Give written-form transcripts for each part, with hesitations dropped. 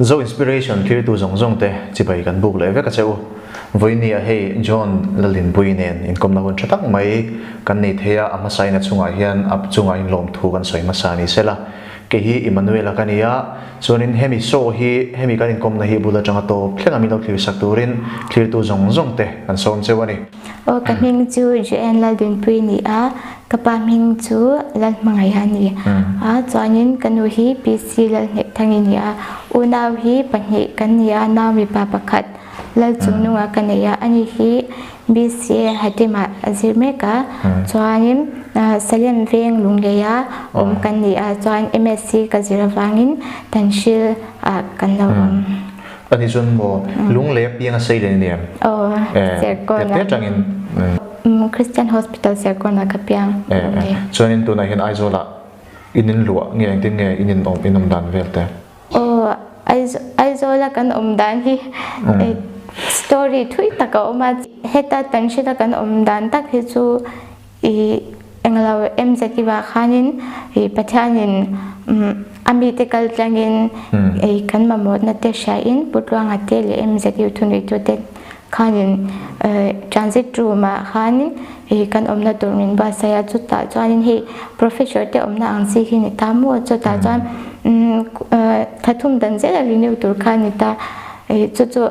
Zo Inspiration thirtu zawng zawng te chibai kan buk leh vek a che u. Vawinia hei John Lalinpui nen inkawmna hun tha tak mai kan nei thei a, a hmasain a chungah hian a chungah inlawmthu kan sawi hmasa ni sela. Kei hi Emmanuel-a ka ni a, chuanin hemi show hi hemi kan inkawmna hi bul atanga tawp thleng a min lo thlir sak turin thlirtu zawng zawng te kan sawm cheu a ni. Aw ka hming chu Joanne Laldinpuii ni a, ka pa hming chu Lalhmangaiha a ni a, chuanin ka nu hi PC Lalhnehthangi ni a, unau hi pahnih kan ni a, nau mipa pakhat Lalchungnunga ka nei a, ani hi BCA Hatimah a zir mek a, chuanin Salem veng Lungleia awm kan ni a, chuan MSc ka zir avangin Tanhril ah kan lo awm. Ani chuan maw Lunglei apiang a sei leh ni em? Aw, Serkawn ah. Tete tangin. Christian Hospital Serkawn ah ka piang. Chuanin tunah hian Aizawl ah in in luah nge engtin nge in in awm in awm dan vel te? Aw, Aizawl a kan awm dan hi story thui tak a awm a. Heta Tanhril a kan awm dan tak hi chu I englo MZI vah khanin i Pathianin a mite kal tlangin i kan mamawhna te hriain Pu Tluanga te leh MZU thuneitute khanin transit room ah khanin i kan awmna tur min buatsaih a, chutah chuanin hei professor te awmna ang chi hi ni ta maw, chutah chuan thathum dan zela renew tur kha a ni ta, chu chu.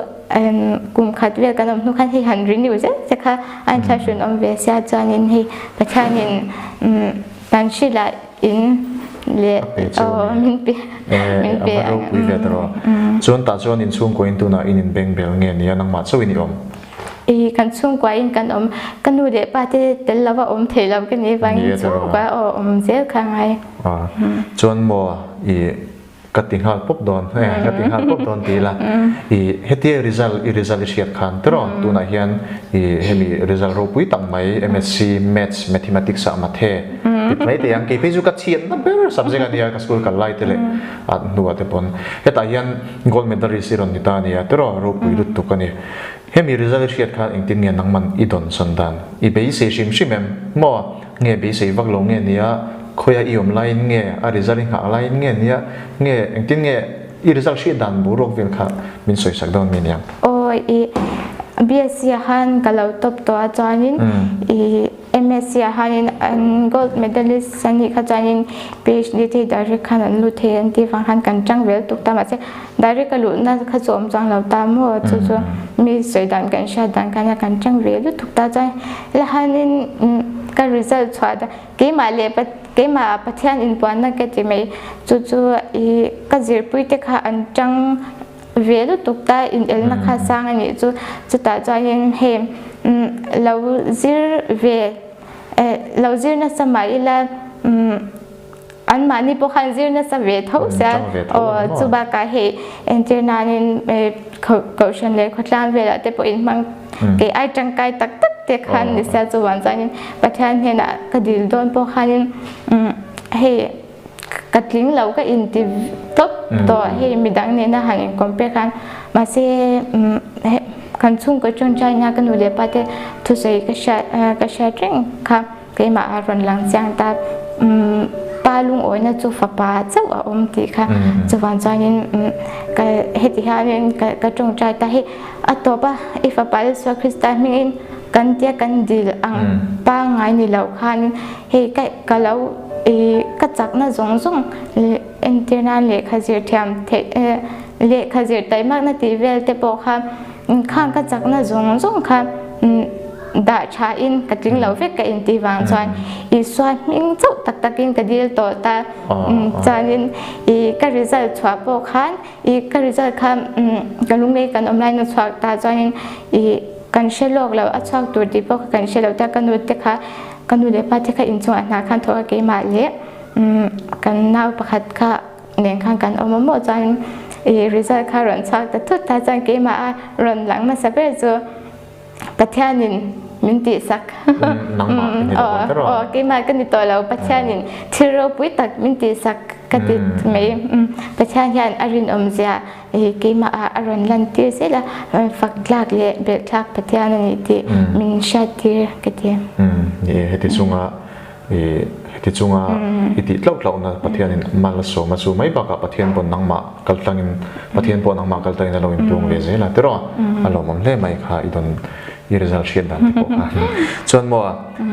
Kum khat vel kan awm hnu khan hei han renew zet che kha a inthlahrun awm ve sia chuanin hei Pathianin tan hrilh ah in leh aw min pe min pe a ropui ve ta rawh. Chuan tah chuan in chhungkua in tunah in inbeng bel nge nia nangmah chauh in i awm? I kan chhungkua in kan awm ka nu leh pa te tel lova awm thei lo ka nih vangin chhungkua aw awm zel kha ngai. Chuan maw i Ka ti nghal pawp dawn, ka ti nghal pawp dawn ti ila, i hetia result, i result i hriat khan tiraw tunah hian i hemi result ropui tak mai MSc Maths, Mathematics ah mathe ti mai thei ang, kei phei chu ka chhiatna ber subject a nia ka school kal lai te leh a hnuah te pawn hetah hian gold medalist i rawn ni ta a nia tiraw ropui lutuk a ni. Hemi result i hriat khan engtin nge nangman i dawn sawn dan i beisei hrim hrim em maw? Nge beisei vak lo nge nia, khawia i awm laiin nge, a result i nghah laiin nge nia, nge engtin nge i result hriat dan boruak vel kha min sawi sak dawn mi nia? Aw i BSc ah khan ka lo top tawh a chuanin i MSc ah khanin an gold medalist an nih kha chuanin PhD te hi direct khan an lut thei an tih vang khan kan tang vel tuk ta mahse direct a luhna kha chu awm chuang lo ta maw chu chu mi sawi dan kan hriat dan khan a kan tang ve lutuk ta chuan la hanin ka result chhuah dan keimah leh keimah Pathian inpuanna ka ti mai chu chu ih ka zirpui te kha an tang ve lutuk ta inelna kha sang a nih chu chutah chuanin hei lo zir ve lo zir nasa mah ila An mahni pawh khan zir nasa ve tho sia aw chu bakah hei entir nanin kohhran leh khawtlang velah te pawh inhmang kei ai tangkai tak tak te khan ni sia chuvang chuanin Pathian hnenah ka dil dawn pawh khanin hei ka tling lo ka inti tawp tawh hei midang nena han in compare khan mahse kan chhungkaw tawngtaina ka nu leh pa te thusawi ka hriat ka hriat reng kha. Keimah a rawn lang chiang ta, pa lungawina chu fapa chauh a awm tih kha chuvang chuanin ka heti hianin ka tawngtai ta hi a tawp a, i fapa Isua Krista hmingin kan tia kan dil ang pangngai ni lo khanin hei ka ka lo i ka chakna zawng zawng leh entir nan lehkha zir thiam theih lehkha zir taimakna tih vel te pawh kha Khang ka chakna zawng zawng kha dah tha in ka tling lo vek ka intih vang chuan Isua hming chauh tak tak in ka dil tawh ta. Chuanin i ka result chhuah pawh khan i ka result kha ka lunglei kan awm laiin a chhuak ta chuanin i kan hre lawk lo a chhuak tur tih pawh kha kan hre lo ta ka nu te kha ka nu leh pa te kha inchungah hna khan thawk a keimah leh kan nau pakhat kha Nen khan kan awm a maw chuan i result kha rawn chhuak ta thut ta chuan keimah a rawn lang hmasa ber chu Pathianin min tihsak. Nangmah i ni lo ang tiraw? Aw, keimah ka ni tawh lo. Pathianin thil ropui tak min tihsak ka ti mai. Pathian hian a rinawmzia keimah ah a rawn lantir zel a, fak tlak leh belh tlak Pathian a ni tih min hriattir ka ti. Ni e, heti chunga i heti chunga i tih tlauh tlauhna Pathianin mal a sawm a, chu mai bakah Pathian pawh nangmah kal tlangin Pathian pawh nangmah kal tlangin a lo inpuang ve zel a tiraw? A lawmawm hle mai kha i dawn i result hriat dan te pawh kha. Chuan maw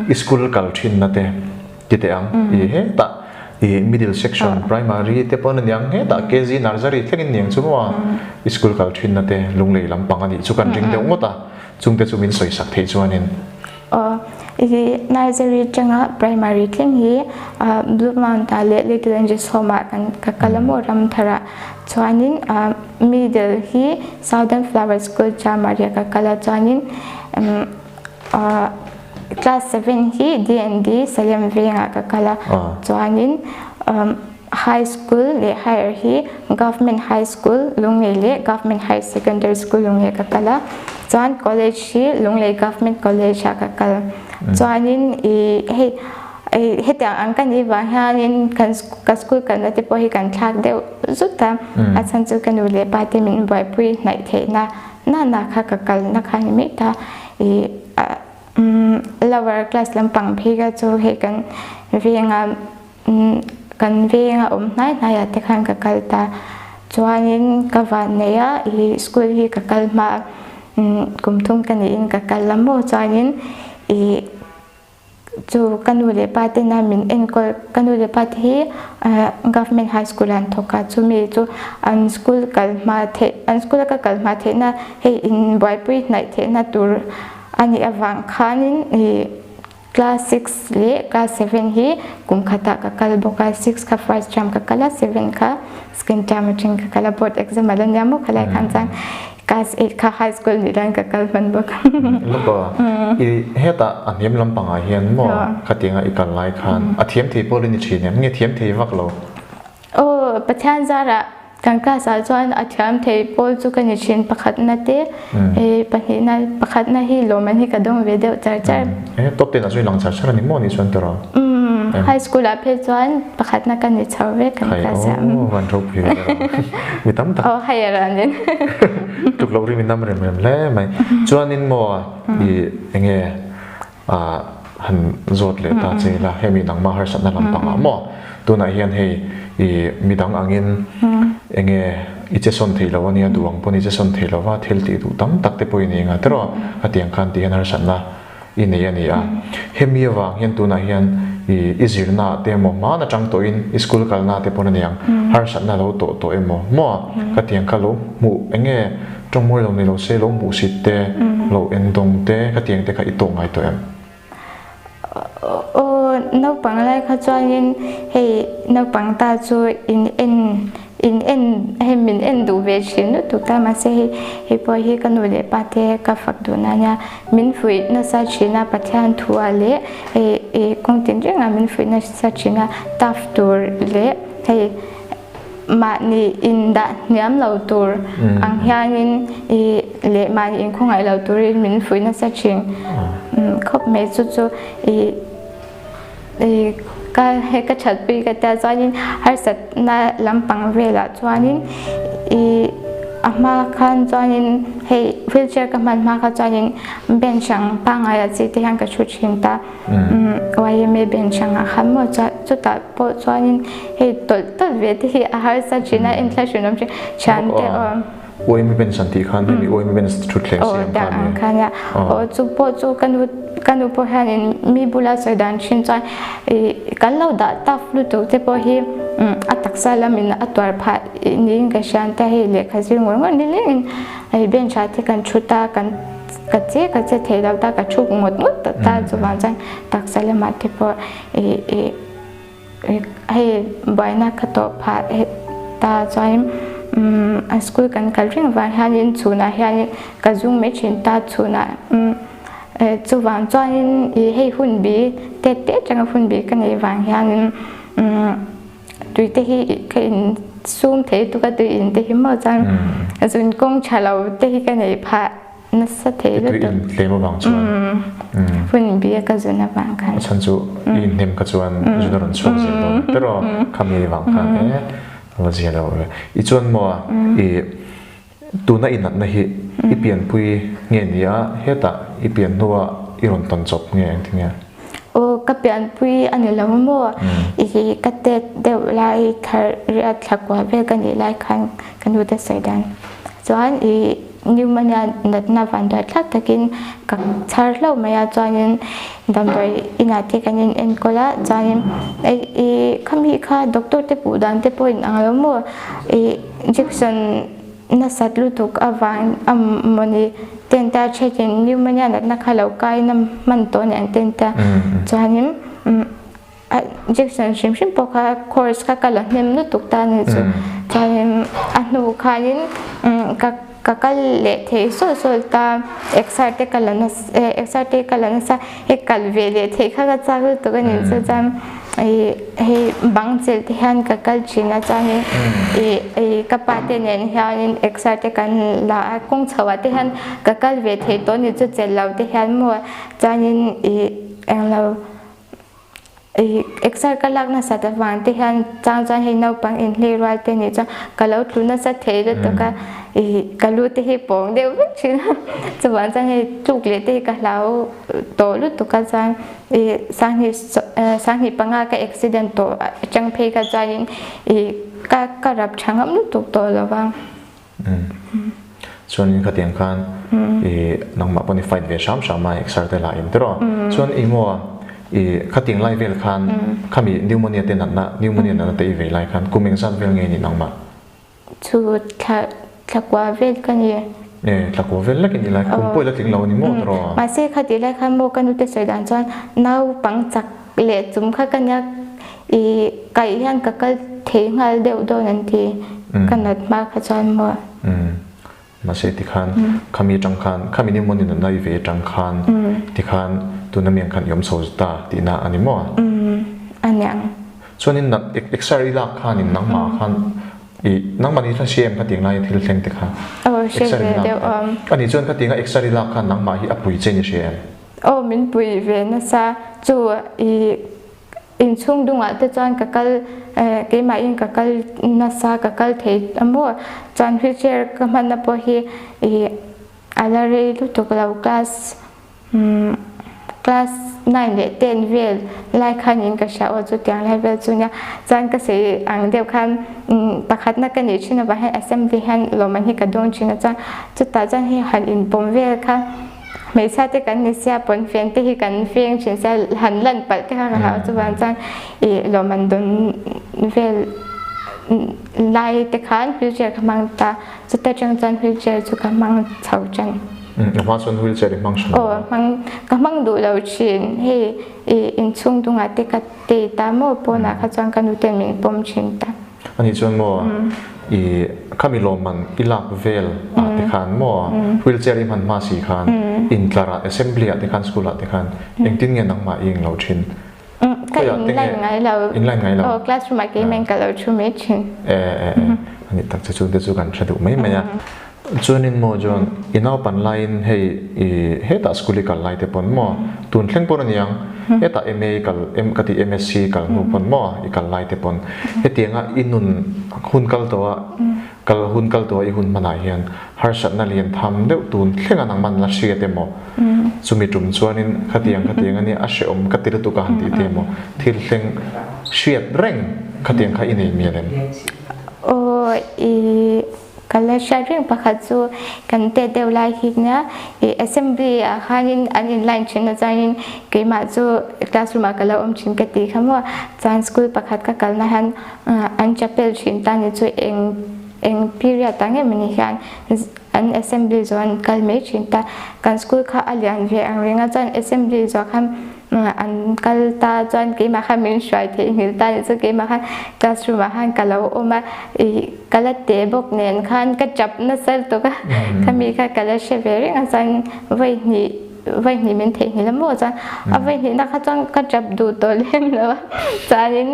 i school kal thinna te ti teh ang i hetah i middle section primary te pawn a niang hetah KG nursery thlengin niang chu maw i school kal thinna te lunglei lampang a nih chu kan ring deuh ngawt a chungte chu min sawisak theih chuanin Aw, i nursery atanga primary thleng hi Blue Mount ah leh Little Angels Home ah kan ka kal a maw Ramthar ah chuanin middle hi Southern Flower School Chamari ah ka kal a chuanin class seven hi DND Salem vengah ka kal a chuanin High School leh Higher hi Government High School Lunglei leh Government Higher Secondary School Lunglei ka kal a, chuan College hi Lunglei Government College ah ka kal. Chuanin i hei hetiang ang ka nih vang hianin kan ka school kalna te pawh hi kan thlak deuh zut a, a chhan chu ka nu leh pa te min buaipui hnaih theihna na na kha ka kalna kha ni mai ta i lower class lampang phei kha chu hei kan venga Kan veng a awm hnai hnai ah te khan ka kal ta. Chuanin ka van nei a, i school hi ka kal hma a, kum thum ka niin ka kal a maw chuanin i chu ka nu leh pa tena min enkawl, ka nu leh pa te hi government high school ah an thawk a, chumi chu an school kal hma theih, an school a ka kal hma theihna hei inbuaipui hnaih theihna tur a nih avang khanin i Class six leh class seven hi kum khatah ka kal bawk a, six kha first term ka kal a, seven kha second term atangin ka kal a, board exam a la nia maw khalai khan chuan class eight kha high school nih dan ka kal hman bawk. Lawk a, i hetah a hniam lampangah hian maw khatianga i kal lai khan a thiam thei pawh la ni thin em? Nge thiam thei vak lo? Aw, Pathian zarah kan class ah chuan a thiam thei pawl chu ka ni thin pakhatna te pahnihna pakhatna hi lawmman hi ka dawng ve deuh char char. E top ten ah chuan i lang char char a ni maw ni chuan tawrh a? Umm, high school ah phei chuan pakhatna ka ni chho vek kan class ah. Khai aw, van ropui ve tawrh a, mi tam tak. Aw, higher ah nen. Tluk loh rim in nam rem rem hle mai. Chuanin maw i enge Ah han zawt leh ta che ila, hemi nangmah harsatna lampangah maw tunah hian hei i midang angin enge i che sawn thei lo ania duh ang pawn i che sawn thei lo va, thil tih duh tam tak te pawh i nei nga tiraw hetiang khan tih hian harsatna i nei a ni a. Hemi avang hian tunah hian i i zirna ah te emaw hmaan atang tawhin i school kalna te pawn a niang harsatna lo tawh tawh emaw maw khatiang kha lo hmuh enge Tawngmawi lo ni lo se, lo hmuhsit te, lo endawng te, khatiang te kha i tawh ngai tawh em? Aw, naupang lai kha chuanin hei naupang ta chu in en in en hei min en duh ve thin lutuk ta mahse hei hei pawh hi ka nu leh pa te ka fak duh na nia min fuih nasa thin a Pathian thu ah leh hei kawng tin reng ah min fuih nasa thin a tough tur leh hei Mahni indah hniam lo tur ang hianin i leh mahni inkhawngaih lo turin min fuih nasa thin khawp mai. Chu chu i i ka he ka thatpui ka tia chuanin harsatna lampang velah chuanin i a hma khan chuanin hei wheelchair ka hman hma kha chuanin bench ang pangngai ah chi te hian ka thu thin ta. Yma bench angah khan maw chutah pawh chuanin hei tawlh tawlh ve te hi a harsa thin a inthlahrun awm thin thian te aw. Yma bench an tih khan hemi yma bench thutthleng siam kha a ni. Kha nia aw chu pawh chu ka nu ka nu pawh hianin mi bula sawi dan thin chuan ih kan lo dah tough lutuk te pawh hi a taksa lamin a tuar phah niin ka hria ania hei lehkha zir ngawr ngawr ni lengin hei bench ah te kan thu ta kan ka che ka che thei lo ta ka thu ngawt ngawt ta ta chuvang chuan taksa lamah te pawh ih ih hei buaina ka tawh phah ta chuanin umm a school kan kal reng vang hianin chhunah hianin ka zung mai thin ta chhunah umm chuvang chuanin ih hei hun bi tet te atanga hun bi ka neih vang hianin umm tui te hi ka in sum thei tuk a tui in te hi maw chuan zun kawng tha lo te hi ka neih phah. nasa thei I tui lutuk. in tlem avang chuan. Hun bi a ka zun avang khan. A chhan chu i inhnem kha chuan zun a rawn chhuak zel dawn a tiraw khami vang khan e a va zia lo ve. I chuan maw i tuna i natna hi i pianpui nge ni a hetah i pian hnua i rawn tawn chawp nge engtin nge? Aw ka pianpui a ni lo maw? I ka tet deuh lai thar riat thla kual vel ka nih lai khan ka nu te sawi dan chuan i pneumonia natna vanduai thlak takin ka chhar hlauh mai a chuanin damdawi inah te kan in enkawl a chuanin i khami kha doctor te puh dan te pawh in ang lo maw i injection Nasat lutuk avang a mawni tent a thekin pneumonia natna kha lo kai na hman tawh aniang tent a chuanin a injection hrim hrim pawh kha course kha ka la hnem lutuk ta a ni chu chuanin a hnu khanin ka ka kal leh thei sawt sawt ta exer te ka la nasa exer te ka la nasa hei kal ve leh theih kha ka chak lutuk a ni chu chuan ih hei bang chelh te hian ka kal thin a chuanin ih ih ka pa te nen hianin exer te kan la a kawng chho ah te hian ka kal ve thei tawh a ni chu chelh lo te hian maw chuanin ih englo ih exer ka lak nasat avang te hian chang chuan hei naupang inhlei rual te nih chuan ka lo tlu nasa thei lutuk a ih ka lu te hi pawng deuh vek thin a chuvang chuan hei tluk leh te hi ka hlau tawh lutuk a chuan ih sanghnih sanghnih panga ka accident tawh atang phei kha chuanin ih ka ka rap tha ngam lutuk tawh lo va. Chuanin khatiang khan ih nangmah pawh ni fight ve hram hram a exer te lah in tiraw chuan ih maw ih khatiang lai vel khan khami pneumonia te natna pneumonia natna te i vei lai khan kum engzat vel nge ni nangmah? Chu thla thlakua vel ka ni. E, thlakua vel lek in i lai kum pawh i la tling lo a ni maw tawh? Mahse kha tih lai khan maw ka nute sawi dan chuan naupang chak leh chum kha ka nia i kaih hian ka kal thei nghal deuh dawn an ti ka nat hma kha chuan maw. Mahse tikhan khami atang khan khami pneumonia natna i ve atang khan tikhan tuna mi ang khan i awm chho ta tihna a ni maw? A niang. Chuanin nat exer i lak khanin nangmah khan i nangmah ni hla hria em kha tiang laia thil thleng te kha? Aw hria ve deuh awm. Ani chuan kha tianga exer i lak khan nangmah hi a pui che ni hria em? Aw min pui ve nasa chu i inchhung dungah te chuan ka kal keimahin ka kal nasa ka kal thei a maw chuan wheelchair ka hmanna pawh hi i a la rei lutuk lo class Class 9 leh 10 vel lai khanin ka hria aw chutiang lai vel chu nia chuan ka sawi ang deuh khan pakhatna ka nih thin avang hian assembly hian lawmman hi ka dawng thin a chuan chutah chuan hei han inpawm vel kha hmeichhia te kan ni sia pawnfen te hi kan feng thin sia han lan palh te kha ka hlau chuvang chuan ih lawmman dawn vel lai te khan wheelchair ka hmang ta chuta tang chuan wheelchair chu ka hmang chho tan. A hma chuan wheelchair i hmang hran lo. Aw hmang ka hmang duh lo thin. Hei i inchhung dungah te ka tei ta maw pawnah kha chuan ka nuten min pawm thin ta. Ani chuan maw i khami lawmman i lak vel ah te khan maw wheelchair i hman hma si khan intlar ah assembly ah te khan school ah te khan engtin nge nangmah i englo thin? Ka inline ngai lo. Inline ngai lo. Aw classroom ah keimah ka lo thu mai thin. E e e ani tak che chu te chu kan hre duh mai mai a. Chuanin maw John i naupan laiin hei i hetah school i kal lai te pawn maw tun thleng pawn aniang hetah MA i kal ka ti MSc i kal hnu pawn maw i kal lai te pawn hetianga i nun hun kal tawh a Kal hun kal tuah i hun hmanah hian harsatna lian tham deuh tun thlenga nangman la hriat emaw, chumi tum chuanin khatiang khatiang a nia a hrehawm ka ti lutuk a han tih te emaw, thil thleng hriat reng khatiang kha i nei mial em? Aw, i ka la hriat reng pakhat chu kan tet deuh lai hi nia i assembly ah khanin an in line thin a chuanin keimah chu classroom ah ka lo awm thin ka ti kha maw, chuan school pakhat ka kalna hian An chapel thin ta ni chu eng eng period ah nge mawni hian an assembly zawh an kal mai thin ta. Kan school kha a lian ve ang reng a chuan assembly zawh khan an kal ta chuan keimah khan min hruai theih nghilh ta ni chu keimah khan classroom ah khan ka lo awm a ih ka la teh bawk nen khan ka chap nasa lutuk a khami kha ka la hre ve reng a chuan vawi hnih Vaihnih min theihnghilh a maw chuan a vaihnihna kha chuan ka tap duh tawh lem lo a chuanin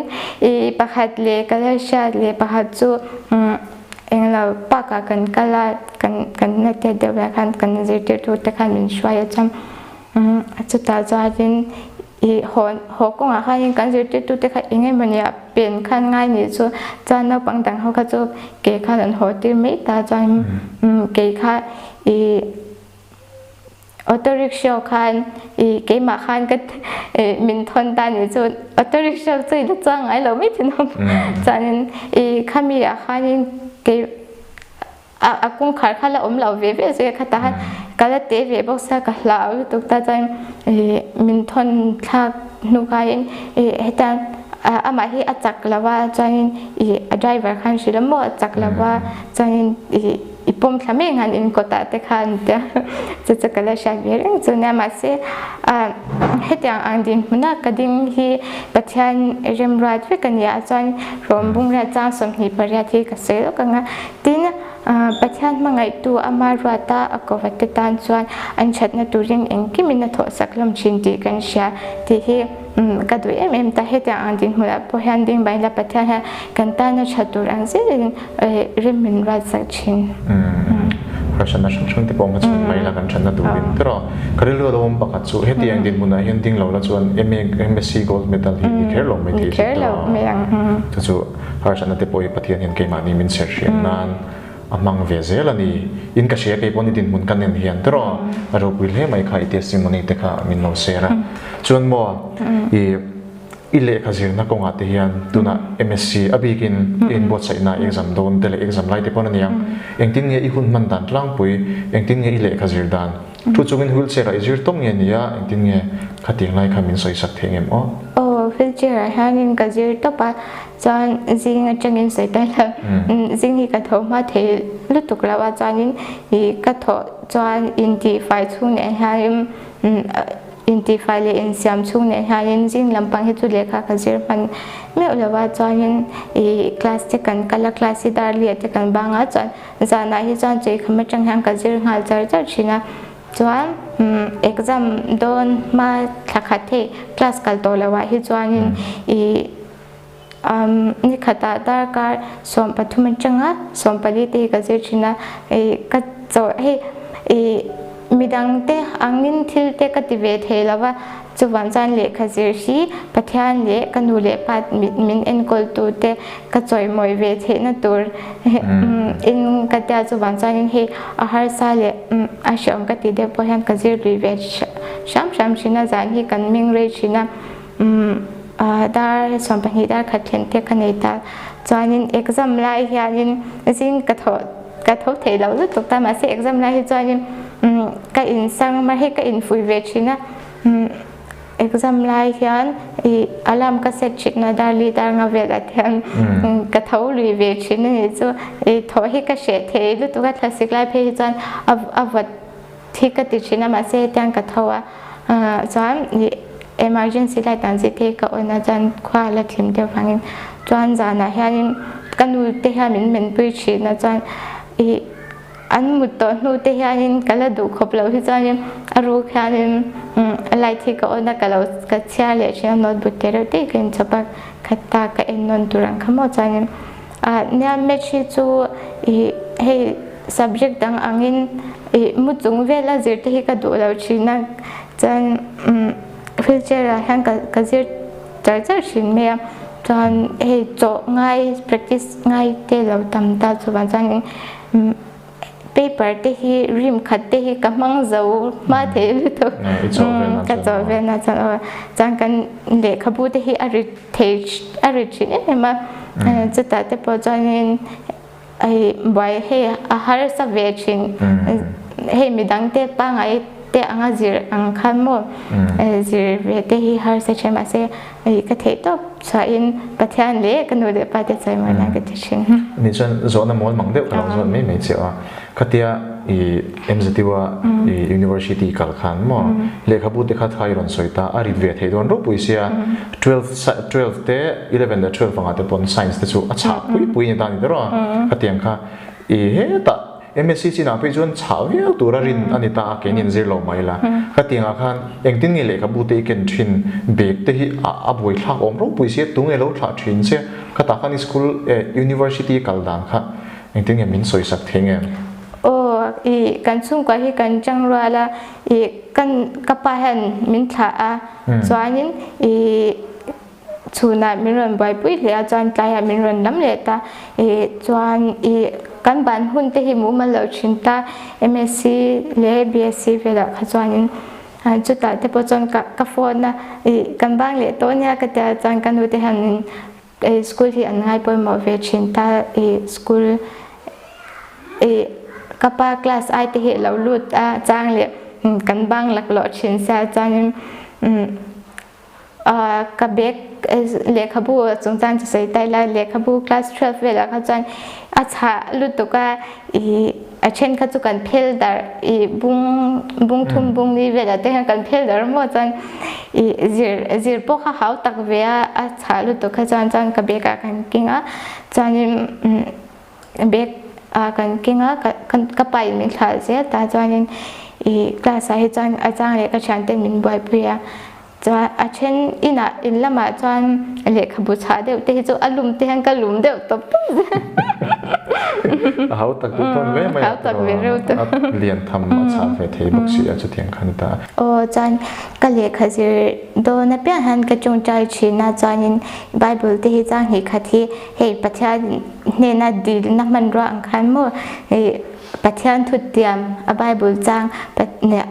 ih pakhat leh ka la hriat leh pakhat chu umm Englo park ah kan kal a, kan kan la tet deuh lai khan kan zirtirtu te khan min hruai a chuan chutah chuanin ih haw haw kawngah khanin kan zirtirtu te kha eng emawni ah pen khan ngai nih chu chuan naupang dang ho kha chu ke khan an haw tir mai ta chuan kei kha ih Auto rickshaw khan i keimah khan ka min thawn ta nih cu auto rickshaw cu i la chuang ngai lo mai thin awm. Chuanin i khami ah khanin kei a kawngkhar kha la awm lo ve ve zui a khatah khan ka la te ve bawk sia ka hlau lutuk ta chuan i min thawn thlak hnu khain i hetiang amah hi a chak lo a chuanin i a driver khan hrilh a maw a chak lo a chuanin i I pawm thla mai ang in kawtah te khan tia chu chu ka la hriat ve reng chu nia mahse hetiang ang dinhmuna ka ding hi Pathian remruat vek a nia chuan rawm bungrel chang 28 hi ka sawi lawk ang a tin Pathian hmangaihtu ama ruata a kova te tan chuan an thatna turin engkimin a thawhsak hlawm thin tih kan hria tih hi Ka duh em em ta hetiang ang dinhmunah pawh hian ding bain la Pathian hian kan tana tha tur ang zelin rem min ruat sak thin. Harsatna hrang hrang te pawh hma chhun mai la kan thatna turin tiraw. Ka rilru a lo awm pakhat chu hetiang dinhmunah hian ding lo la chuan MA MSc gold medal hi ni kher lo mai thei chu tiraw. Chu chu harsatna te pawh hi Pathian hian keimahni min ser hriat nan A hmang ve zel a ni. In ka hria kei pawh ni dinhmun ka nen hian tiraw a ropui hle mai kha i testimony te kha min lo share a. Chuan maw i i lehkha zirna kawngah te hian tunah MSc a bikin i inbuatsaihna exam dawn te leh exam lai te pawn a niang. Engtin nge i hun hman dan tlangpui, engtin nge i lehkha zir dan? Thu chungin wheelchair ah i zir tawm nge nia engtin nge khatiang lai kha min sawisak thei ngem aw? Aw wheelchair ah hianin ka zir tawp a. Chuan zing atangin sawi ta ila zing hi ka tho hma thei lutuk lo a chuanin ih ka thawh chuan intihfai chhung nen hianin intihfai leh insiam chhung nen hianin zing lampang hi chu lehkha ka zir hman meuh lo a chuanin ih class te kan kal a class hi dar liah te kan bang a chuan zanah hi chuan cheikham atang hian ka zir nghal char char thin a. Chuan exam dawn hma thla khat hei class kal tawh loh ah hi chuanin ih ni khatah darkar 13 atanga 14 te hi ka zir thin a ih ka chawh hei ih midang te angin thil te ka ti ve thei lo va chuvang chuan lehkha zir hi Pathian leh ka nu leh pa min enkawl tu te ka chawimawi ve theihna tur in ka tia chuvang chuanin hei a harsa leh a hreawm ka tih deuh pawh hian ka zir lui ve hram hram thin a zan hi kan ming rei thin a dar 12 dar khat thlen te ka nei ta chuanin exam lai hianin zing ka tho ka tho thei lo lutuk ta mahse exam lai hi chuanin ka insang mar hei ka infui ve thin a. Exam lai hian i alarm ka set thin a dar li dar nga velah te hian ka tho lui ve thin a nih chu i thawh hi ka hreh thei lutuk a thlasik lai phei hi chuan a vawt hi ka ti thin a mahse hetiang ka tho a chuan i emergency light ang chi te hi ka on a chuan khua a la thim deuh vangin chuan zanah hianin ka nu te hian min menpui thin a chuan i An mut tawh hnu te hianin ka la duh khawp lo hi chuanin a ruk hianin light hi ka on a ka lo ka chhiar leh thin a notebook te reuh te hi ka inchawp a khata ka en nawn tur ang kha maw chuanin ah nia match hi chu ih hei subject dang angin ih mu chung vela zir te hi ka duh lo thin a chuan wheelchair ah hian ka ka zir char char thin mai a chuan hei chawh ngai practice ngai te lo tam ta chuvang chuanin. Paper te hi rim khat te hi ka hmang zo hma thei lutuk ka chaw vel na chuan aw chuan kan lehkhabu te hi a ri thei a ri thin em em a chutah te pawh chuanin hei buai hei a harsa ve thin hei midang te pangngai te anga zir ang khan maw zir ve te hi harsa thin mahse Hei ka theih tawp chhuahin Pathian leh ka nu leh pa te chawimawi nan ka ti thin. Ni chuan zawhna mawl mang deuh ka lo zawt mai mai che a. Khatia i MZU a i university kal khan maw lehkhabu te kha tha i rawn sawi ta a rit ve theih dawn ropui sia 12 12 te 11 leh 12 anga te pawn science te chu a chhah pui pui ni ta ni tawrh a. Khatiang kha i hetah MSc chinah phei chuan chhah viau tura rin a ni ta a, keini an zir lo mai la. Khatiangah khan engtin nge lehkhabu te i ken thin, bag te hi a buaithlak awm ropui sia, tunge lo thlah thin che? Khatah khan i school eh university kal dan kha Engtin nge min sawisak thei nge? Aw, i kan chhungkua hi kan chang rual a, i kan ka pa hian min thlah a, chuanin i chhunah min rawn buaipui hle a, chuan tlaiah min rawn lam leh ta, i chuan i kan ban hun te hi mumal loh thin ta, MSc leh BSc velah kha chuanin chutah te pawh chuan ka ka phone a, i kan bang leh tawh nia ka tia chuan ka nu te hian School hi an ngai pawimawh ve thin ta i school i ka pa class ai te hi lo lut a chang leh kan bang laklawh thin sia chuanin ka bag lehkhabu chungchang chu sawi ta ila lehkhabu class 12 velah kha chuan a chhah lutuk a i a then kha chu kan phel darh i bung bung thum bung ni velah te hian kan phel darh maw chuan i zir zir pawh kha hau tak ve a a chhah lutuk kha chuan chuan ka bag ah kan keng a chuanin bag ah kan keng a ka ka pa in min thlah zel ta chuanin i class ah hi chuan a chang leh ka thian ten min buaipui a. Chuan a then inah in lamah chuan lehkhabu chhah deuh te hi chu a lum te hian ka lum deuh tawp tawp zel. A hau tak duh tawn ve mai a Hau tak ve reuh tawh. A lian tham a chhah ve thei bawk si a chutiang kha ni ta. Aw chuan ka lehkha zir dawn apiang hian ka tawngtai thin a chuanin Bible te hi chang hnih khat hi hei Pathian hnena dilna hmanrua ang khan maw hei Pathian thutiam a Bible chang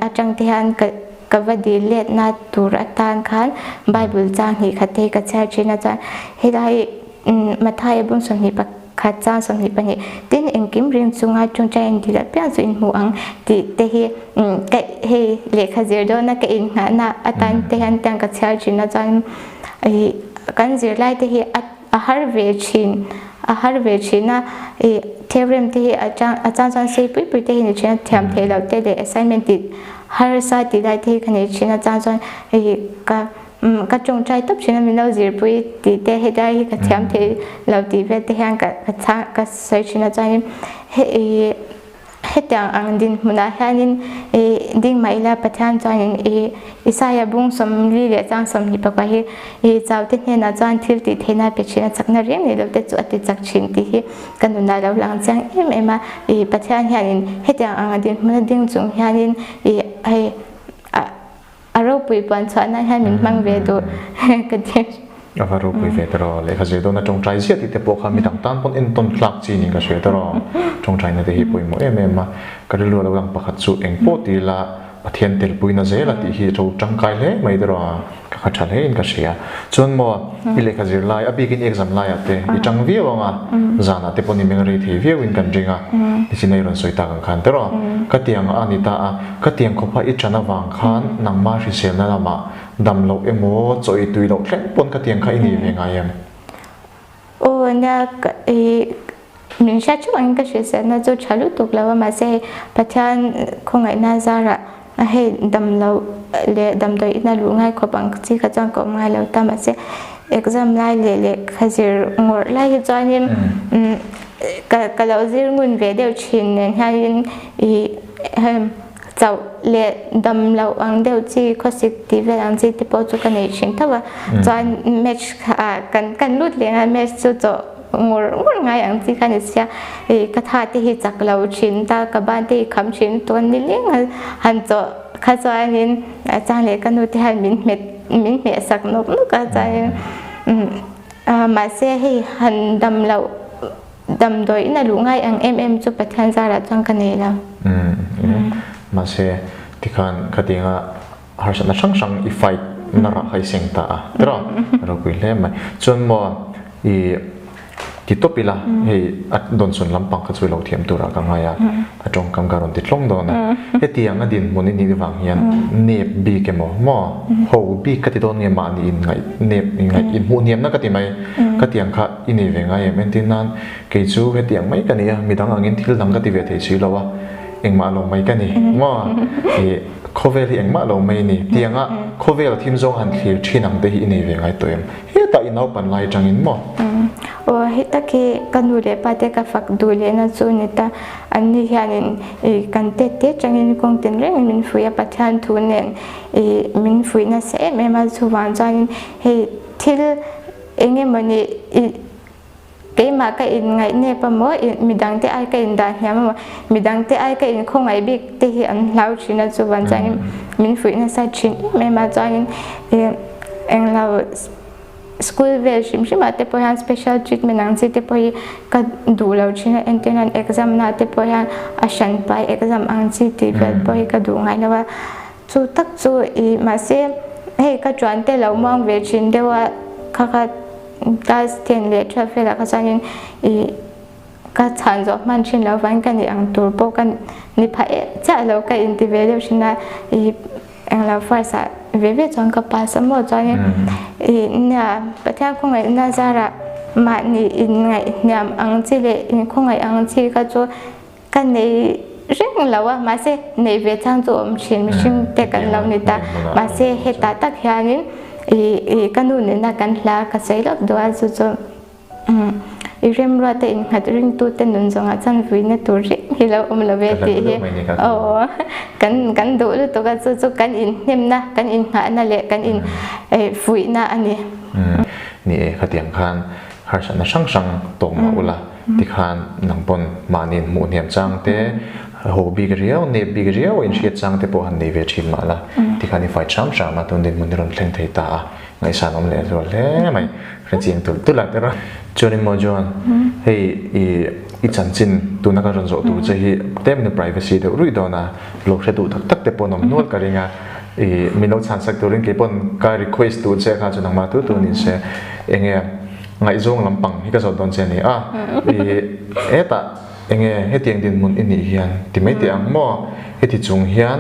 atang te hian ka Ka va dil letna tur atan khan Bible chang hnih khat te hi ka chhiar thin a chuan helai Mathaia bung 21 chang 22 tin engkim ring chunga tawngtai in dil apiang chu in hmu ang tih te hi ka hei lehkha zir dawna ka innghahna atan te hian tiang ka chhiar thin a chuan kan zirlai te hi a a har ve thin a har ve thin a ih theorem te hi a chang a chang chuan sei pui pui te hi ni thin a thiam theih loh te leh assignment tih harsa tih lai te hi ka nei thin a chang chuan ih ka umm ka tawngtai tawp thin a min lo zirpui tih te hetlai hi ka thiam theih lo tih vel te hian ka ka chhang ka sawi thin a chuanin hei ih Hetiang ang dinhmunah hianin i ding mah ila Pathian chuanin i Isaia bung 40 leh chang 21 hi i chaute hnenah chuan thil tih theihna pe thin a chakna reng nei lote chu a ti chak thin tih hi ka nunah lo lang chiang em em a. I Pathian hianin hetiang ang dinhmuna ding chung hianin i hei a A ropui puan chhuah nan hian min hmang ve duh ka ti. A va ropui ve tawh lehkha zir dawna tawngtai ziah tih te pawh kha midang tan pawn entawn tlak chi niin ka hria tawh. Tawngtaina te hi pawimawh em em a, ka rilru a lo lang pakhat chu eng pawh ti ila Pathian telpuina zel a tih hi ro tangkai hle mai tawh ka kha tha hle in ka hria. Chuan maw i lehkha zir lai a bikin i exam laiah te i tang viau ang a, zanah te pawn i meng rei thei viau in kan ring a, nichin a i rawn sawi tak ang khan tawh ka tiang a ni ta a. Ka tiang khawpa i ṭan avang khan nangmah hriselna lamah dam loh emaw chaw i tui loh thleng pawn ka tiang kha i nei ve ngai em? Aw nia, i min hriat theuh angin ka hriselna chu ṭha lutuk lo a, mahse hei Pathian khawngaihna zarah hei dam loh leh damdawi ina luh ngai khawp ang chi kha chuan ka awm ngai lo ta, mahse exam lai leh lehkha zir ngawrh lai hi chuanin ka lo zir ngun ve deuh ṭhin nen hianin i Hem, chauh leh dam loh ang deuh chi khawsik tih vel ang chi te pawh chu ka nei thin tho a, chuan match ah kan kan lut leh a match chu chawh ngur ngur ngai ang chi kha ni sia, ih ka tha te hi chak lo thin ta ka ban te hi kham thin tawn ni leng a han chawh kha chuanin a chang leh ka nu te hian min hmet min hmeh sak nawk nawk a chuanin mahse hei han dam loh. Damdawiin a luh ngai ang em em chu Pathian zarah chuan ka nei lo. Umm mahse tikhan khatianga harsatna hrang hrang i fight na rah kha i seng ta a tiraw ropui hle mai. Chuan maw i ti tawp ila hei a dawnsawn lampang kha chu i lo thiam turah ka ngai a, a tawngkam ka rawn ti tlawng dawn a. Hetiang a dinhmun i nih vang hian nep bik emaw maw ho bik ka ti dawn nge mahni inngaih nep inngaih inhmuhniamna ka ti mai khatiang kha I nei ve ngai em? Entir nan, kei chu hetiang mai ka ni a, midang angin thil dang ka ti ve thei si lo a, engmah lo mai ka ni maw? Ih, khawvel hi engmah lo mai ni. Tianga khawvel a thim zawng han thlir thin ang te hi i nei ve ngai tawh em? Hetah i naupan lai atangin maw? Aw, hei tak hi ka nu leh pa te ka fak duh lehna chu ni ta. Anni hianin ih kan tet te atangin kawng tin rengin min fuih a, Pathian thu nen ih min fuih nasa em em a, chuvang chuanin hei thil Eng emawni i Keimah ka inngaih nep a maw, midangte ai ka indah hniam a maw, midangte ai ka inkhawngaih bik te hi an hlau thin a, chuvang chuanin min fuih nasa thin em em a, chuanin englo school vel hrim hrim ah te pawh hian special treatment ang chi te pawh hi ka duh lo thin a, entir nan exam na te pawh hian a hran pai exam ang chi tih vel pawh hi ka duh ngai lo a, chu tak chu ih mahse hei ka tuan te lo muang ve thin deuh a kha kha Class 10 leh 12 velah kha chuanin ih ka chhan zawh hman thin lo vangin ka nih ang tur pawh ka ni phah eh chiah lo ka inti ve deuh thin a, ih englo first ah ve ve chuan ka pass a maw chuanin ih nia Pathian khawngaihna zarah mahni inngaihhniam ang chi leh inkhawngaih ang chi kha chu Ka nei reng lo a, mahse neih ve chang chu awm thin mihring te kan lo ni ta. Mahse hetah tak hianin ih ka nu nena kan hla ka sawi lawk duh a, chu chu i remruata innghat ringtute nun zawngah chuan vuina tur reng hi lo awm lo ve tih hi aw kan kan duh lutuk a, chu chu kan inhnemna, kan innghahna leh kan in fuihna a ni. Ni e, khatiang khan harsatna hrang hrang tawk mah ula. Tikhan nang pawn mahni hmuh hniam chang te, haw bik riau, nep bik riau a inhriat chang te pawh han nei ve thin mah la, tikhan i fai hram hram a, tun dinhmun hi rawn thleng thei ta a, ngaihsan awm leh zual hle mai, hrechiang tulh tulh a tiraw. Chuanin maw John, hei i i chanchin tuna ka rawn zawh tur che hi tlem in privacy deuh ruih dawn a, lo hre duh tak tak te pawh an awm nual ka ring a, i min lo chhansak turin kei pawn ka request duh che kha chu nangmah tu tu ni se, enge Ngaihzawng lampang hi ka zawt dawn che a ni a, i hetah enge hetiang dinhmun i nih hian ti mai teh ang maw? Heti chung hian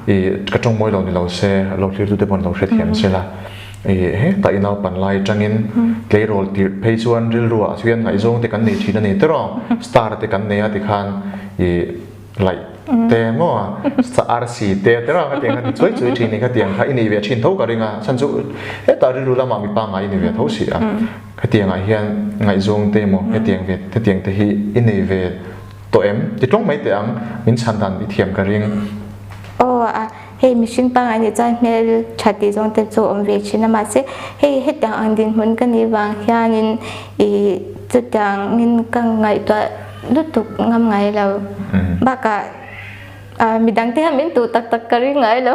i ka tawng mawi lo ni lo se, lo thlirtute pawh an lo hrethiam se la, i hetah i naupan lai atangin tleirawl tirh phei chuan rilruah chuan ngaihzawng te kan nei thin a ni tiraw? Star te kan nei a tikhan i Laih te maw arsi te te rang hetiang kha ti chuai chuai thin ni khatiang kha i nei ve thin tho ka ring a chhan chu hetah rilru lamah mi pangngai i nei ve tho si a hetiang ah hian ngaihzawng te emaw hetiang ve hetiang te hi i nei ve tawh em ti tlawng mai teh ang min chhan dan i thiam ka ring. Aw a hei mihring pangngai nih chuan hmel tha tih zawng te chu awm ve thin a mahse hei hetiang ang dinhmun ka nih vang hianin ih chutiangin ka ngaihtuah lutuk ngam ngai lo bakah ah midang te hian min duh tak tak ka ring ngai lo.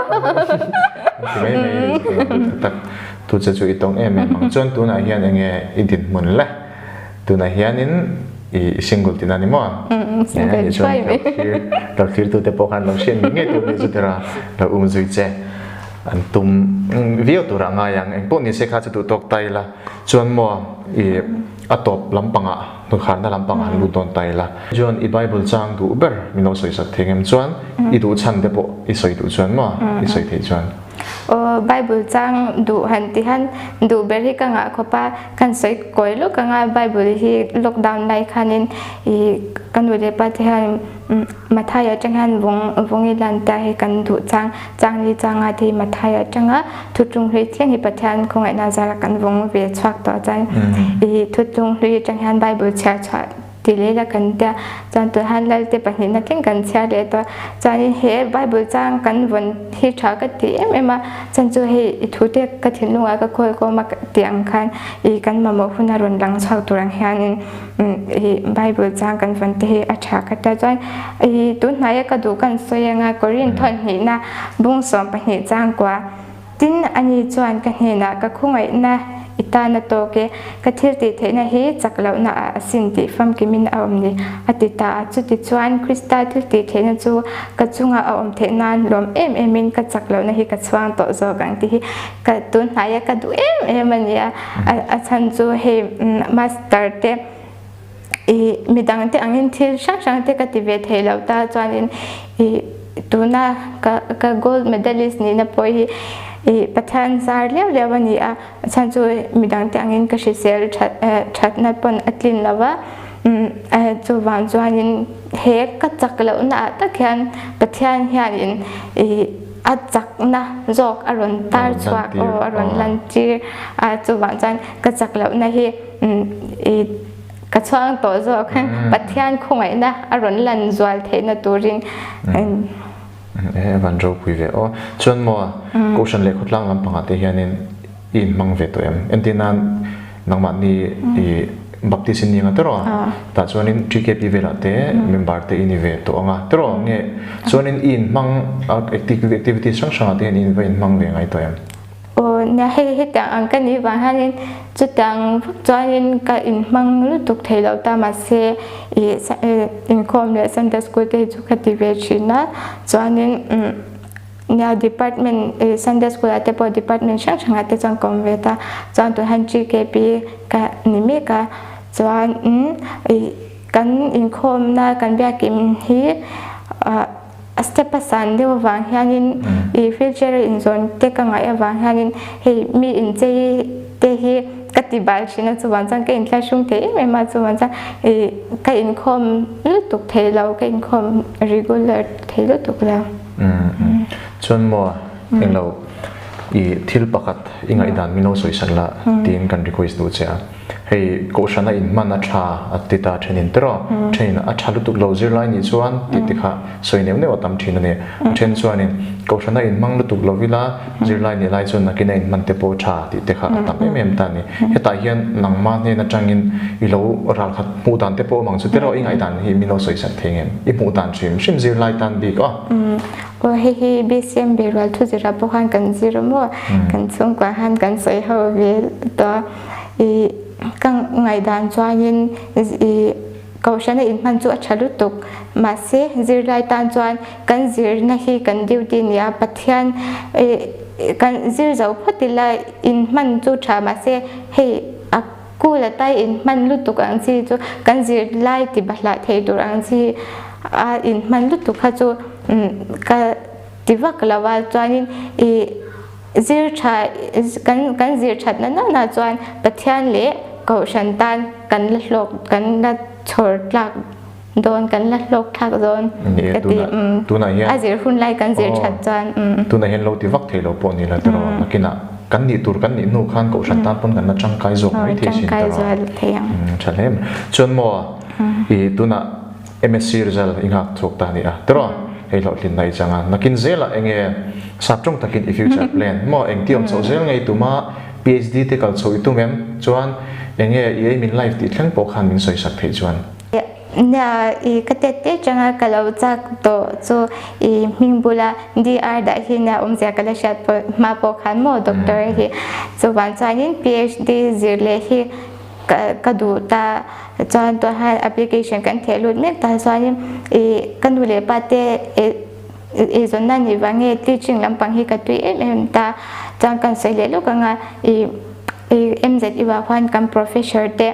Ti mai mai duh tak tak tu che chu i tawng em em ang chuan tunah hian enge i dinhmun le tunah hianin i single tihna ni maw? Single thuai mai. Lo thlir tute pawh khan lo hriat ngei ngei tur nih chu tira lo um zui che an tum viau turah ngai ang engpawh ni se kha chu duh tawk ta ila chuan maw i a tawp lampangah hnukharna lampangah an lut dawn ta ila chuan i Bible chang duh ber min lo sawi sak thei ngem chuan i duh chhan te pawh i sawi duh chuan maw i sawi theih chuan. Aw Bible chang duh han ti han duh ber hi ka ngah khawp a, kan sawi kawi lawk anga Bible hi lockdown lai khanin ih ka nu leh pa te hian Mathai atang hian vawng vawng i lan ta hi kan duh chang chang li changa te hi Mathai atanga thutlung hlui thleng hi Pathian khawngaihna zara kan vawng ve chhuak tawh chuan ih thutlung hlui atang hian Bible chhiar chhuah Ti leh la kan tia, chuan tun han Lalte pahnihna thleng kan chhiar leh tawh. Chuanin he Bible chang kan vawn hi tha ka ti em em a, chuan chu hei i thu te ka thinlungah ka khawl kawm a ti ang khan i kan mamawh huna rawn lang chhuak tur ang hianin i Bible chang kan vawn te hi a tha ka tia. Chuan i tun hnaia ka duh kan sawi anga Korin thawnhnihna bung 12 chang kua. Tin, ani chuan ka hnenah ka khawngaihna i tan a tawk e, ka thil tih theihna hi chak lohna ah a sin tih famkimin a awm ni, a ti ta a. Chutichuan, Krista thil tih theihna chu ka chunga a awm theih nan lawm em emin ka chak lohna hi ka chhuang tawh zawk ang tih hi ka tun hnaia ka duh em em a ni a. A chhan chu hei Master te I midang te angin thil hrang hrang te ka ti ve thei lo ta chuanin i tuna ka ka gold medalist nihna pawh hi i Pathian zar liau liau a ni a, chhan chu midang te angin ka hrisel that thatna pawn a tlin lo va, chuvang chuanin he ka chak lohna ah tak hian Pathian hianin i a chakna zawk a rawn tar chhuak aw a rawn lantir a, chuvang chuan ka chak lohna hi i ka chhuang tawh zawk Pathian khawngaihna a rawn lan zual theihna turin E van ropui ve aw. Chuan maw Kohhran leh khawtlang lampangah te hianin i inhmang ve tawh em? Entir nan nangmahni i Baptist in ni anga tiraw? Tah chuanin TKP velah te member te i ni ve tawh anga tiraw? Nge chuanin i inhmang activities hrang hrangah te hian i in va inhmang ve ngai tawh em? Aw nia hei hetiang ang ka nih vang hianin chutiang vak chuanin ka inhmang lutuk thei lo ta mahse ih inkhawm leh Sunday school te hi chu ka ti ve thin a chuanin umm nia department ih Sunday school ah te pawh department hrang hrang ah te chuan ka awm ve ta chuan tun hian GKP ka ni mek a chuan umm ih kan inkhawmna kan biakin hi ah. A step a san deuh avang hianin ih wheelchair a inzawn te ka ngaih avang hianin hei mi inchei te hi ka ti bal thin a chuvang chuan ka inthlahrung thei em em a chuvang chuan ih ka inkhawm lutuk thei lo ka inkhawm regular thei lutuk lo. Chuan maw englo ih thil pakhat i ngaihdan min lo sawi sak la tiin kan request duh che a. Hei kohhrana inhman a tha a ti ta thenin tiraw? Thenin a tha lutuk lo zirlai nih chuan tih te kha sawi neuh neuh a tam thin a ni. A then chuanin kohhrana inhmang lutuk lo ila zirlai nih lai chuan nakina inhman te pawh tha tih te kha a tam em em ta a ni. Hetah hian nangmah hnen atangin i lo ralkhat hmuh dan te pawh awm ang chu tiraw? I ngaihdan hi min lo sawi sak thei ngem? I hmuh dan hrim hrim zirlai tan bik aw. Aw hei hi BCM Berual thuzirah pawh khan kan zir maw? Kan chhungkua khan kan sawi ho ve tawh a. I ka ngaihdan chuanin i kohhrana inhman chu a tha lutuk. Mahse zirlai tan chuan kan zirna hi kan duty nia Pathian i kan zir zo phawt ila inhman chu tha mahse hei a kul atai inhman lutuk ang chi chu kan zirlai ti bahlah thei tur ang chi a inhman lutuk kha chu ka ti vak lo a chuanin i Zir tha kan kan zir that na nana chuan Pathian leh Kohhran tan kan la hlawk kan la chhawr tlak dawn kan la hlawk thlak dawn ka ti a zir hun lai kan zir that chuan. Tunah hian lo ti vak thei lo pawh ni la tiraw nakinah kan nih tur kan nih hnu khan Kohhran tan pawn kan la tangkai zawk mai thei sin tiraw tha hle mai. Chuan maw i tunah MSc result i nghak chhuak ta a ni a, tiraw? Hei hlawhtlinna i chang a, nakin zelah enge sap tawng takin i future plan maw engti awm chhoh zel ngei tuma PhD te kal chhoh i tum em? Chuan enge i aim in life tih thleng pawh khan min sawi sak theih chuan. Nia, i ka tet te changa ka lo chak tawh chu i hming bula DR dah hi nia awmzia ka la hriat pawh hma pawh khan maw doctor hi chuvang chuanin PhD zir leh hi ka duh ta chuan tah hian application kan theh lut mek tah chuanin ih ka nu leh pa te ih eizawnna nih vang nge teaching lampang hi ka tui em em ta chuan kan sawi leh lawk anga ih ih M_Z_U ah khuan kan professor te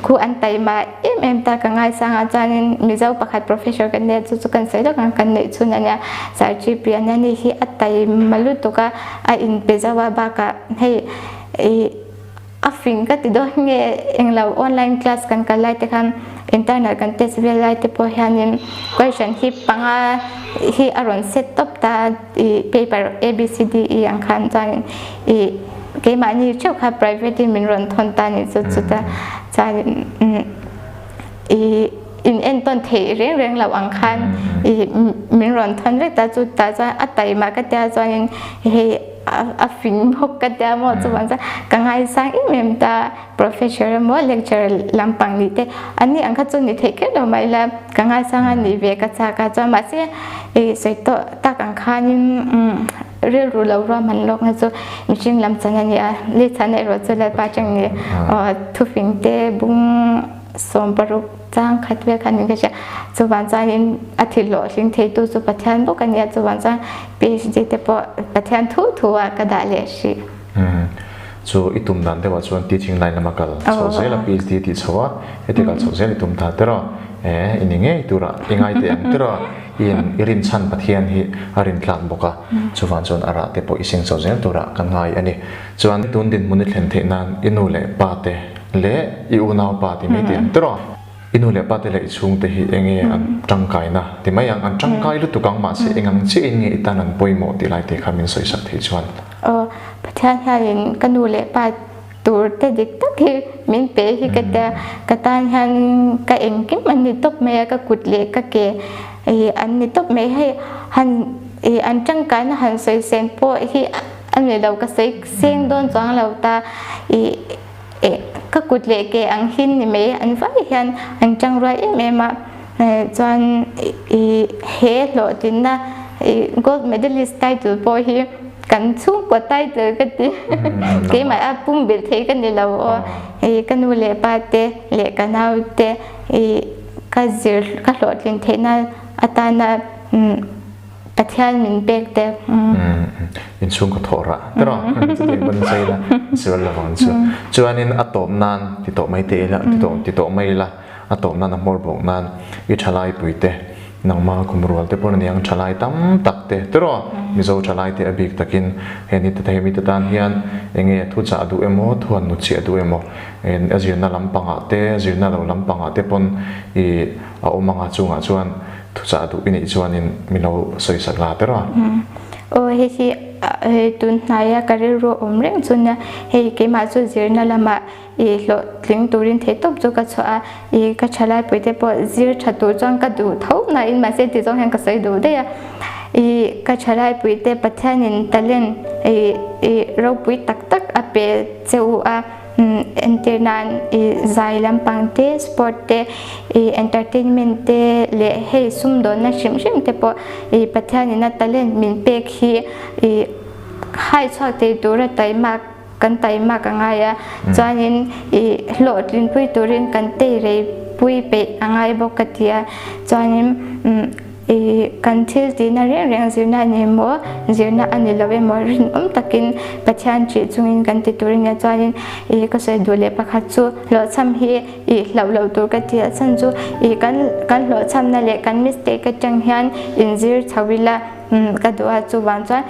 khu an taima em em ta ka ngaisang a chuanin mizo pakhat professor kan nia chu chu kan sawi lawk ang kan neih chhun ania sir G_P ania ni hi a taima lutuk a a inpe zauh a bakah hei ih. A fing ka ti dawn nge englo online class kan kal lai te khan internal kan test vel lai te pawh hianin question hi panga hi a rawn set tawp ta ih paper A B C D E ang khan chuanin ih keimahni theuh kha private in min rawn thawn ta anih chu chuta chuanin ih in entawn theih reng reng loh ang khan ih min rawn thawn vek ta chu tah chuan a taima ka tia chuanin hei a fing bawk ka tia maw chuvang chuan ka ngaisang em em ta professor emaw lecturer lampang nih te an nih ang kha chu ni theih kher lo mah ila ka ngaisang a nih ve ka chak a chuan mahse ih sawi tawh tak ang khanin rilru lo ruahman lawk na chu mihring lam chan a ni a lehchhana erawh chu Lalpa atang ni thufing te bung 60 chang khat vel khan in ka hria chuvang chuanin a thil hlawhtling theitu chu Pathian bawk a nia chuvang chuan PhD te pawh Pathian thu thu ah ka dah leh hrih. Chu i tum dan deuhah chuan teaching line lama kal chho zel a PhD tih chho a heti kal chho zel i tum ta tiraw e i ni ngei turah i ngai teh ang tiraw i in i rinchhan Pathian hi a rintlak bawk a chuvang chuan a rah te pawh i seng chho zel turah ka ngai a ni chuan tun dinhmun i thlen theih nan i nu leh pa te Leh i unaupa ti mai tih ang tiraw? I nu leh pate leh i chhungte hi eng nge an tangkaina ti mai ang, an tangkai lutuk ang mahse eng ang chiah in nge i tan an pawimawh tih lai te kha min sawi sak theih chuan. Aw, Pathian hianin ka nu leh pa tur te dik tak hi min pe hi ka tia, ka tan hian ka engkim an ni tawp mai a, ka kut leh ka ke an ni tawp mai hei han an tangkaina han sawi sen pawh hi a ni lo ka sawi seng dawn chuang lo ta. ka kut leh ke ang hin ni mai an vai hian an tangrual em em a chuan i he hlawhtlinna i gold medalist title pawh hi kan chhungkaw title ka ti keimah a pumbilh thei ka ni lo aw i ka nu leh pa te leh ka nau te i ka zir ka hlawhtlin theihna atana Pathian min pek te. Inchhung ka thawh rah te rawh chutiang pawn chei la sual lo vang chu. Chuanin a tawp nan ti tawh mai te ila ti tawh ti tawh mai ila a tawp nan a hmawr bawk nan i thalai pui te nangma kum rual te pawn aniang thalai tam tak te te rawh Mizo thalai te a bik takin he ni te hemi te tan hian enge thuchah duh emaw thuan nu chiah duh emaw a zirna lampangah te zirna lo lampangah te pawn i a awm anga chungah chuan Thuchah duh i neih chuanin min lo sawi sak la ber a. Aw hei hi hei tun hnaia ka rilru a awm reng chu nia, hei keimah chu zirna lamah i hlawhtling turin theih tawp chu ka chhuah a, i ka thalai puite pawh zir tha tur chuan ka duh tho nain mahse ti zawng hian ka sawi duh daih a, i ka thalai puite Pathianin talent i i ropui tak tak a pe che u a. Entir nan i zai lampang te, sport te, i entertainment te leh hei sumdawnna hrim hrim te pawh i Pathianin a talent min pek hi i hai chhuak thei tura taimak kan taimak a ngai a, chuanin i hlawhtlinpui turin kan teirei pui peih a ngai bawk ka ti a, chuanin I kan thil tihna reng reng zirna a ni emaw, zirna a ni lo emaw rinawm takin Pathian ṭih chungin kan ti tur a nia. Chuanin i ka sawi duh leh pakhat chu hlawhchham hi i hlauh loh tur ka ti a chhan chu i kan kan hlawhchhamna leh kan mistake atang hian inzir chho ila ka duh a chuvang chuan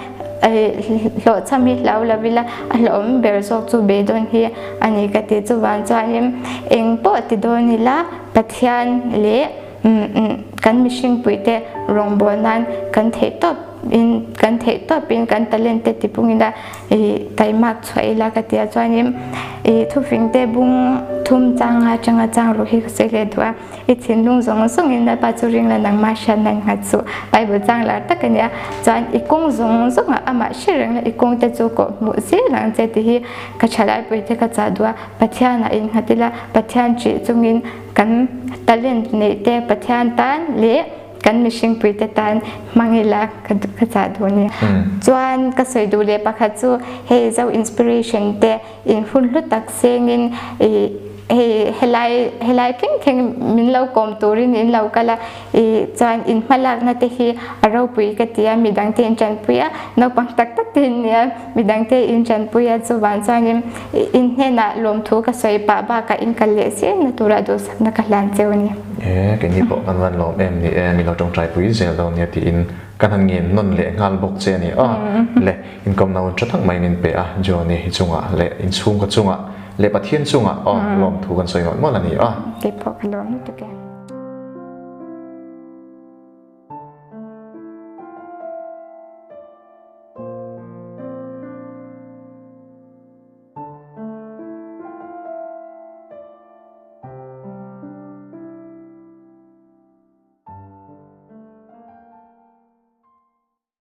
hlawhchham hi hlau lo ila a hlauhawm ber zawk chu beidawn hi a ni ka ti. Chuvang chuanin eng pawh ti dawn ila Pathian leh Kan mihringpui te rawngbâwl nan kan theih tawp in kan theih tawp in kan talent te tipung ila i taimak chhuah ila ka ti a chuanin i thufing te bung thum chang atanga chang ruk hi ka sawi leh duh a i thinlung zawng zawng in Lalpa chu ring la nangmah hriat nan nghat suh Bible chang lar tak a nia chuan i kawng zawng zawng ah amah hre reng la i kawng te chu kawh hmuh zel ang che tih hi ka thalai pui te ka chah duh a Pathian ah innghat ila Pathian ṭih chungin Kan talent neih te Pathian tan leh kan mihring pui te tan hmang ila ka ka chah duh a ni. Chuan ka sawi duh leh pakhat chu hei Zo Inspiration te in hun hlu tak sengin ih hei helai helai thleng thleng min lo kawm turin in lo kal a ih chuan in hmalakna te hi a ropui ka ti a midang te in tanpui a naupang tak tak te in nia midang te in tanpui a chuvang chuanin In hnenah lawmthu ka sawi pah bakah in kal leh zel na turah duhsakna ka hlan cheu a ni. E, keini pawh kan van lawm em ni e, min lo tawngtai pui zel dawn nia tiin kan han ngen nawn leh nghal bawk che a ni a. Le, inkawmna hun tha tak mai min pe a, Johnny hi chungah leh inchhungkaw chungah leh Pathian chungah aw lawmthu kan sawi mawlh mawlh a ni a. Keipawh ka lawm lutuk e.